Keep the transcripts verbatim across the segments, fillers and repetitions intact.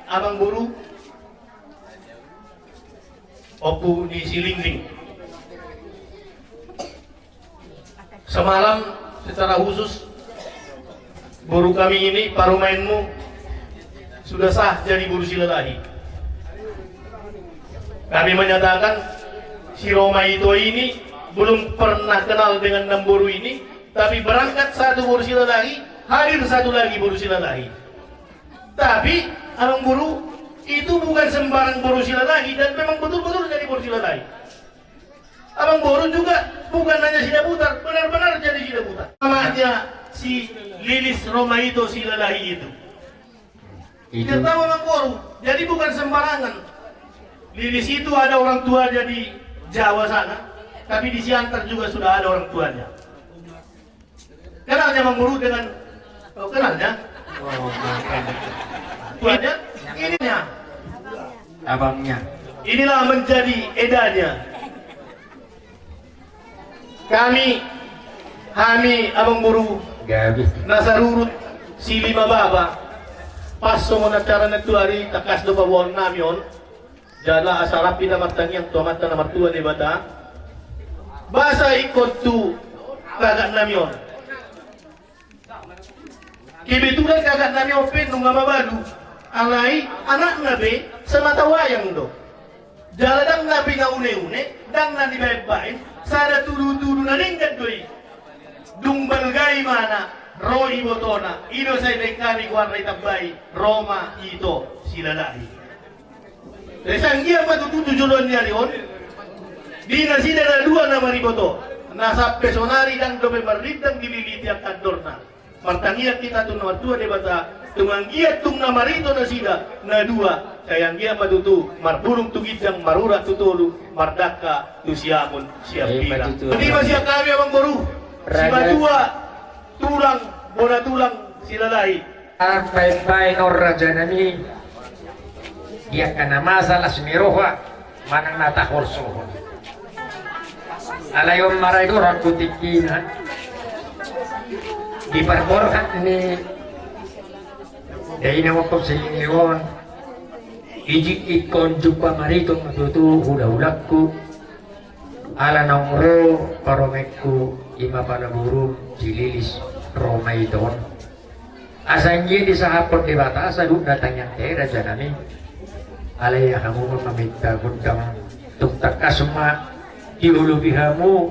Amangboru, Ompu ni Silingling. Semalam secara khusus boru kami ini, parumaenmu, sudah sah jadi boru Silalahi. Kami menyatakan si Roma Ito ini belum pernah kenal dengan enam boru ini, tapi berangkat satu boru Silalahi, hadir satu lagi boru Silalahi. Tapi, Amangboru, itu bukan sembarang boru Silalahi dan memang betul-betul jadi boru Silalahi. Amangboru juga bukan hanya Sidabutar, benar-benar jadi Sidabutar. Namanya si Lilis Roma Ito Silalahi itu. Itu. Kita tahu Amangboru, jadi bukan sembarangan. Lilis itu ada orang tuanya di Jawa sana, tapi di Siantar juga sudah ada orang tuanya. Kenalnya Amangboru dengan, oh, kenalnya? Oh, makan. Tuanya, ininya. Abangnya. Inilah menjadi edanya. Kami, hami, Amangboru. Gabe. Na sarurut, silima baba. Pas songon acara na tuari, tangkas do paboaon nami on. Jala asa rap hita martangiang tu Amanta na martua Debata. Boasa ingkon tu gagak nami on. Kebetulan gagak nami on pe nunga mabalu. Alai anakna pe samata wayang do. Jala ndang na pinaune-une, ndang na nibaen-baen, sada tudu-tudu na denggan do i. Dung balga imana, ro ibotona, i do sai baen hami goarna ditambai, Roma Ito Silalahi. Jadi anggiat ma tutu tu joloan ni ari on, di nasida na dua na mariboto, na sampe sonari ndang dope marlintang dililiti angka andorna. Martangiang hita tu na martua Debata, tung anggiat tung na marito nasida na dua, sai anggiat ma tutu marbulung tu ginjang, marurat tu toru, mardangka tu siamun siampina. Ima tutu. Ima sian hami Amangboru, simatua, tulang, bona tulang Silalahi. Ambaen-baen on raja nami, di angka na masa las ni roha manang na taholsohon. Alai on ma ra i do rohangku tingkina di parborhat ni dainang Ompu Silingling on. Ijik ingkon jumpa marito ma tutu hula-hulangku. Ala naung ro parumaenku, ima pala borum si Lilis Roma Ito on. Asa anggiat disahaphon Debata saluhutna tangiangta i raja nami. Alai hamu ma maminta gondang, tung tangkas ma diolopi hamu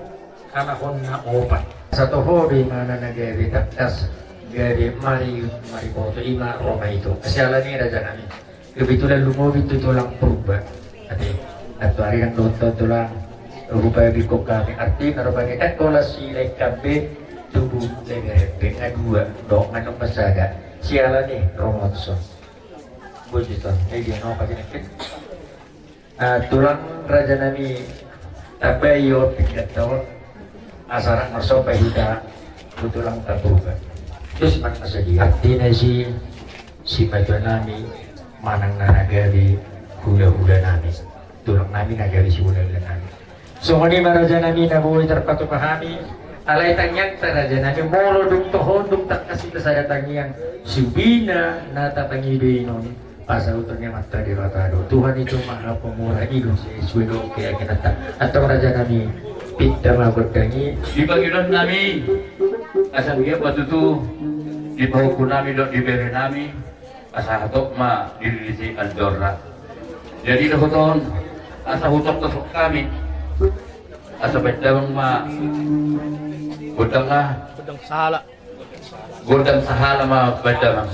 halak on na opat. Asa toho do imana na gabe tangkas gabe mari, mariboto ima Roma Ito. Siala ni i raja nami. Kebetulan lumobi tu tulang Purba. Ate, na tuari ndang dohot tulang, rupani bingkong hami. Artina rupani ndang holan si Laengkan be tubu Leberep be, na dua dohot manang na sada. Siala ni i Roma Ito on. Bojut on, eh, dia no pakai nakit. Ah, tulang raja nami, tambai on pingganta on, asa rap marsomba hita tu tulangta Purba. Terus manang na sadia. Artina i, simatua nami manang na gabe hula-hula nami, tulang nami na gabe sihula-hula nami. Songon i ma raja nami na boi tarpatupa hami. Alai tangiangta raja nami, molo dung toho on, dung tangkas hita sada tangiang, subena na tapangido i on, pasahaton ni Amanta Debata do. Tuhan itu Maha Pemurah, i do sesue do keyakinanta. Antong raja nami, pinta ma gondang i. Di pangidoan nami, asa dia patutu di pahompu nami dohot di bere nami, asa hatop ma dililiti andorna. Jadi dohot on, asa hutongtong hami, asa baen damang ma gondangna. Gondang sahala. Gondang sahala ma baen damang.